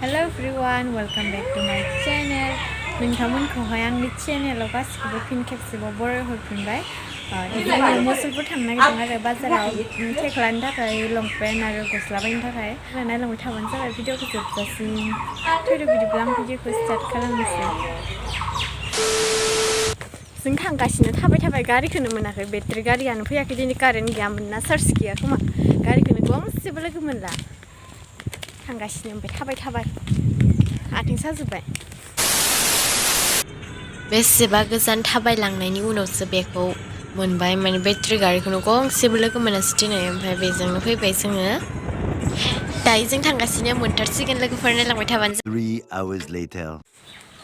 Hello everyone, welcome back to my channel. नोंथांमोनखौहाय आंनि चेनेलाव गासिखौबो फिन खेबसेबाव बरायहरफिनबाय। जोङो मुसलपुर थांनो नागिरदों आरो बाजाराव थेख्लानि थाखाय लंपेन्ट आरो गस्ला बायनो थाखाय नायलांबाय थाबानो जाबाय भिडिअखौ जोबजासिम। फैदो बिदिब्ला आं भिडिअखौ स्टार्ट खालामनोसै। जों थांगासिनो थाबाय गारिखौनो मोनाखै बेटारि गारियानो फैयाखै दिनै कारेन्ट गैयामोन ना चार्ज गैया खोमा गारिखौनो गंसेबो लोगो मोनला थांगासिनो ओमफ्राय थाबाय आथिं साजोब्बाय बेसेबा गोजान थाबायलांनायनि उनावसो बेखौ मोनबाय माने बेटारि गारिखौनो गंसेबो लोगो मोनासै दिनै ओमफ्राय बेजोंनो फैबाय जोङो दायो जों थांगासिनो मोनथारसिगोन लोगोफोर नायलांबाय थाबानो 3 hours later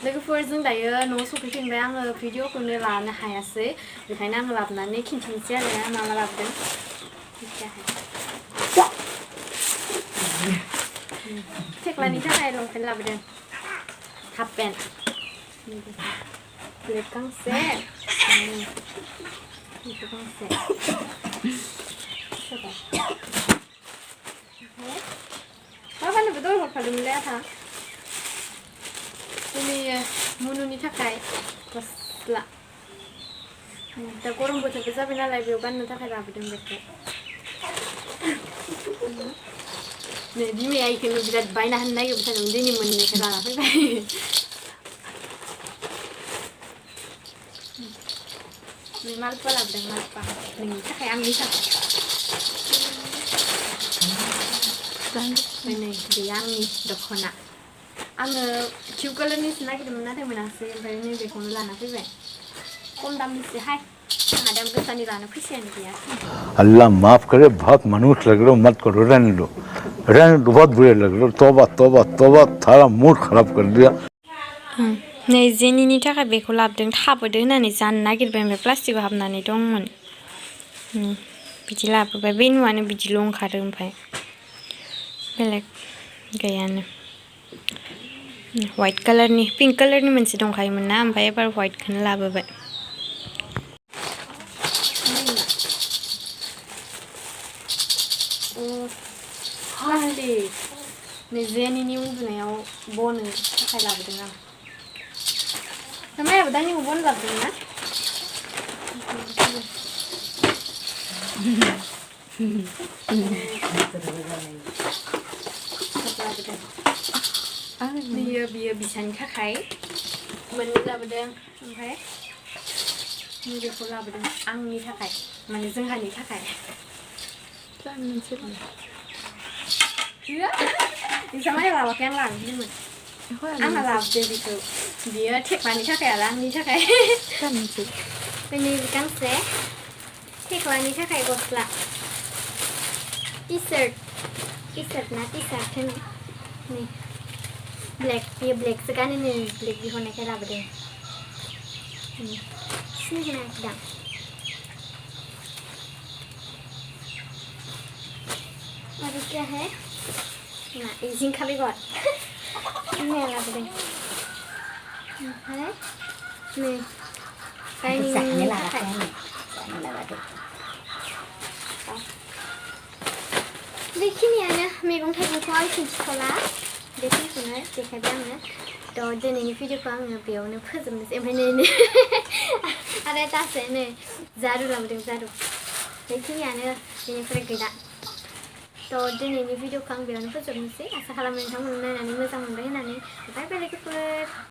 लोगोफोर जों दायो न'आव सफैफिनबाय आङो भिडिअखौनो लानो हायासै बेखायनो आं लाबोनानै खिन्थानोसै आरो मा लाबोदों थेख्लानि थाखाय लंपेन्ट लाबोदों हाफ पेन्ट ब्लेक गांसे गांसे माबानोबो दर हरखादोंमोनलै आथा दिनै मुनुनि थाखाय गस्ला दा गरम बोथोरबो जाबाय नालाय बेयाव गाननो थाखाय लाबोदों बेखौ नै बिमाया इखौनो बिराद बायना होनो नागिरबाय थादोंमोन दिनै मोननायखौ लाना फैबाय नै मालपा लाबोदों मालपा नोंनि थाखाय आंनि थाखाय नै बेयो आंनि दख'ना आङो टिउ कालारनिसो नागिरदोंमोन नाथाय मोनासै ओमफ्राय नैबेखौनो लाना फैबाय खम दामनिसोहाय आंहा दाम गोसानि लानो फैसायानो गैया अल्लाह माफ करे बहुत मनुष्य लग रहे हो मत करो रहने दो बहुत बुरे लग रहे हो तौबा तौबा तौबा थारा मूड खराब कर दिया नै जेनिनि थाखाय बेखौ लाबोदों थाबोदो होननानै जानो नागिरबाय ओमफ्राय प्लास्टिकआव हाबनानै दंमोन बिदि लाबोबाय बे नुवानो बिदिल' ओंखारो ओमफ्राय बेलेग गैयानो व्हाइट कालारनि पिंक कालारनि मोनसे दंखायोमोन ना ओमफ्राय एबार व्हाइटखौनो लाबोबाय प्लास्टिक नै जेनिनि उन्दुनायाव बनो थाखाय लाबोदों आं मायाबो दानिखौ बन लाबोदों ना बियो बिसानि थाखाय मोननै लाबोदों ओमफ्राय नैबेखौ लाबोदों आंनि थाखाय माने जोंहानि थाखाय नोंसा माने लाबाखै आं लानोसैमोन आंहा लाबोदों बेखौ बियो थेख्लानि थाखाय आरो आंनि थाखाय नैबे गांसे थेख्लानि थाखाय गस्ला टि सार्ट ना टि सार्ट होनो नै ब्लेक बेयो ब्लेकसो गानो नै ब्लेक बिहरनायखाय लाबोदों सिनायगोन आं और क्या है ना जिंखा बेगर बिमाया लाबोदों ओमफ्राय नै गायनि थाखाय बेखिनियानो मैगं थाइगंखौ आं खिन्थिथ'ला बेखिनिखौनो देखायबाय आङो थ' दिनैनि भिडिअखौ आङो बेयावनो फोजोबनोसै ओमफ्राय नै आरो दासो नै जारु लाबोदों जारु बेखिनियानो बेनिफ्राय गैला थ' दिनैनि भिडिअखौ आं बेयावनो फोजोबनोसै आसा खालामो नोंथांमोन नायनानै मोजां मोनबाय होननानै बाय बाय लोगोफोर